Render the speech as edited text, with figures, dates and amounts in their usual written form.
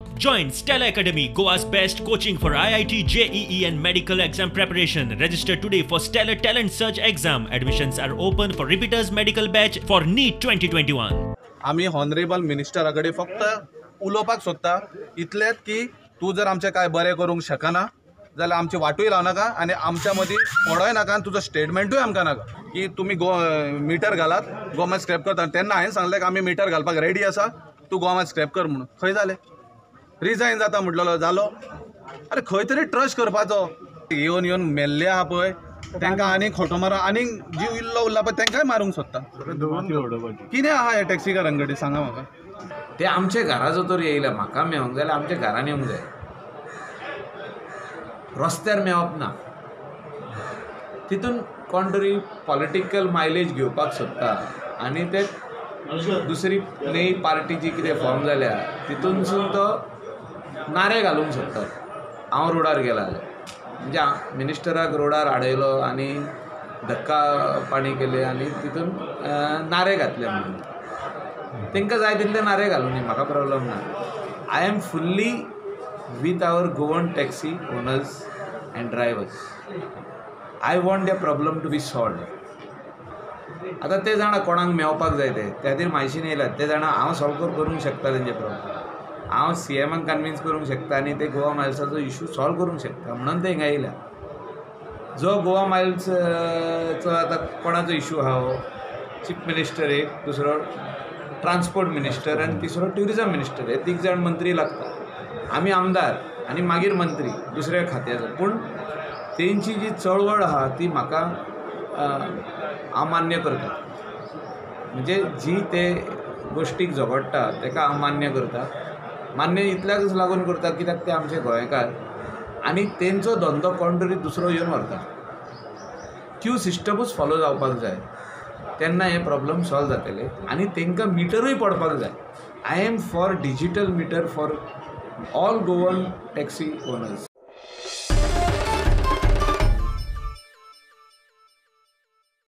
Join Stella Academy, Goa's best coaching for IIT, JEE and medical exam preparation. Register today for Stellar Talent Search exam. Admissions are open for repeaters medical batch for NEET 2021. आमी honourable मिनिस्टरा कडेन फक्त उलोवपाक सोदता इतलेंच की तूं जर आमचें कांय बरें करूंक शकना जाल्यार आमची वाटूय लावं नाका आनी आमच्या मदीं पडोय नाका आनी तुजो स्टेटमेंटूय आमकां नाका की तुमी गो मिटर घालात, गोवा स्क्रॅप करता. तेन्ना हांवें सांगलें की आमी मिटर घालपाक रेडी आसा, तूं गोवा स्क्रॅप कर म्हणून. खंय जालें? रिजायन जाता म्हटलेलो जालो. अरे खंय तरी ट्रस्ट करपाचो. येवन येवन मेल्ले आहा पळय तांकां आनीक खोटो मारून आनीक जीव इल्लो उरला पळय तांकांय मारूंक सोदता. कितें आहा हे टॅक्सीकारां कडेन सांगा म्हाका. ते आमच्या घरा जर तर येयले म्हाका मेवंक जाल्यार आमच्या घरान येवंक जाय, रस्त्यार मेवप ना. तितून कोण तरी पॉलिटिकल मायलेज घेवपाक सोदता आनी ते दुसरी नवी पार्टी जी कितें फॉर्म जाल्या तितूनसून तो नारे घालूंक सोदता. हांव रोडार गेला जाल्यार म्हणजे मिनिस्टराक रोडार आडयलो आनी धक्का पाणी केले आनी तितून नारे घातले म्हणून. तांकां जाय तितले नारे घालूं न्ही, म्हाका प्रॉब्लम ना. I am fully with our Goan taxi owners and drivers. I want the problem to be solved. आतां ते जाणा कोणाक मेवपाक जाय ते त्या खातीर म्हायशीन येयल्यात. ते जाणा हांव सॉल्व करूंक शकता तेंचे प्रॉब्लम, हांव सी एमाक कन्विन्स करूंक शकता आनी ते गोवा मायल्साचो इशू सॉल्व करूंक शकता म्हणून ते हिंगा येयल्या. जो गोवा मायल्सचो आतां कोणाचो इशू आहा हो, चीफ मिनिस्टर एक, दुसरो ट्रान्सपोर्ट मिनिस्टर आनी तिसरो ट्युरिजम मिनिस्टर, हे तीग जाण मंत्री लागता. आमी आमदार आनी मागीर मंत्री दुसऱ्या खात्याचो. पूण तेंची जी चळवळ आहा ती म्हाका हांव मान्य करता. म्हणजे जी ते गोश्टीक झगडटा तेका हांव मान्य करता. मान्य इतल्याकच लागून करता कित्याक ते आमचे गोंयकार आनी तेंचो धंदो कोण तरी दुसरो येवन व्हरता. क्यू सिस्टमूच फॉलो जावपाक जाय, तेन्ना हे प्रॉब्लम सॉल्व जातले आनी तेंकां मिटरूय पडपाक जाय. I am for digital meter for all Goan taxi owners.